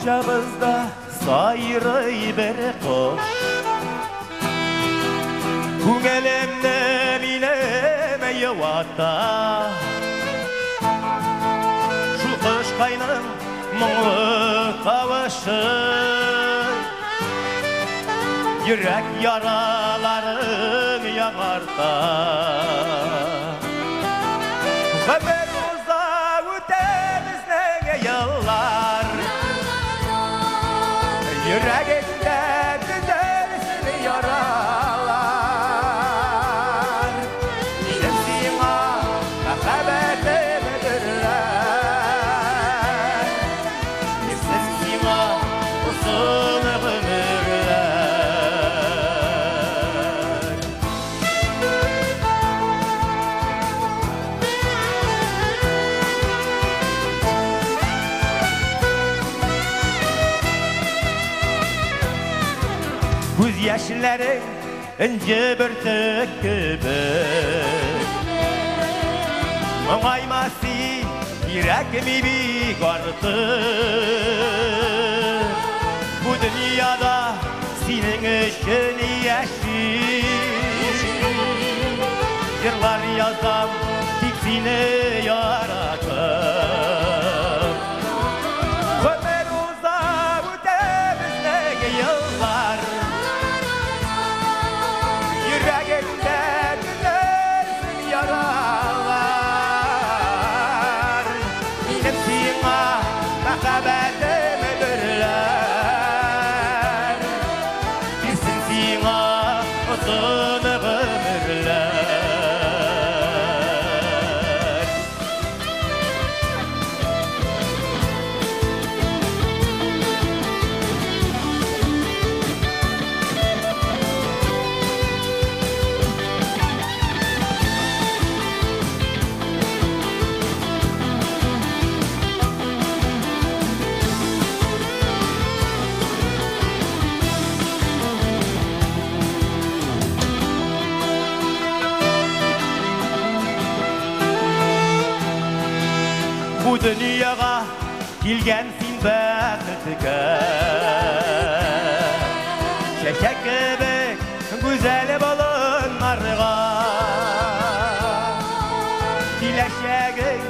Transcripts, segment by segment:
Бакчабызда сайрый бер кош. Күңелемне минем юата. Шул кошкайның моңлы тавышы йөрәк яраларын яңарта. Гомер уза, үтә безнең еллар. Йөрәгеңдә төзәлсен яралар. Минем сиңа мәхәббәтем дөрләр. Бирсен сиңа озын гомерләр. Күз яшьләрең энҗе бөртек кебек. Моңайма син, кирәкми бик артык. Бу дөньяда синең өчен яшим. Җырлар язам, тик сине яратып. Гомер уза, үтә безнең еллар. Йөрәгеңдә төзәлсен яралар. Минем сиңа мәхәббәтем дөрләр. Бирсен сиңа озын гомерләр. Бу дөньяга килгән син бәхеткә. Чәчәк кебек гүзәл болыннарга. Киләчәгең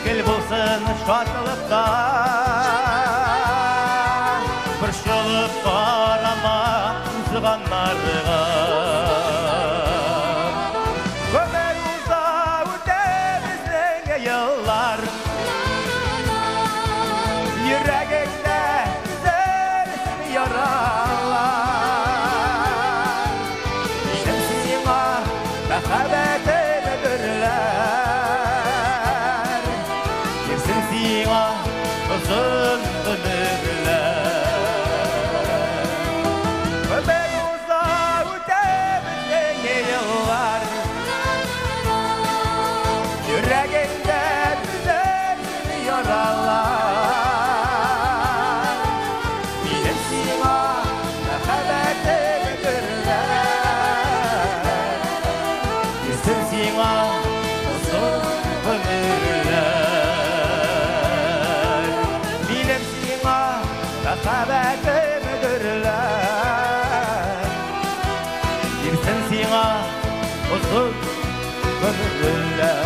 гел булсын шатлыкта. Борчылып карама узганнарга. Гомер уза, үтә безнең еллар. Йөрәгеңдә төзәлсен яралар. Минем сиңа мәхәббәтем дөрләр. Бирсен сиңа озын гомерләр. Гомер уза, үтә безнең еллар. Йөрәгеңдә төзәлсен яралар. Минем сиңа мәхәббәтем дөрләр. Бирсен сиңа озын гомерләр. Минем сиңа мәхәббәтем дөрләр. Бирсен сиңа озын гомерләр.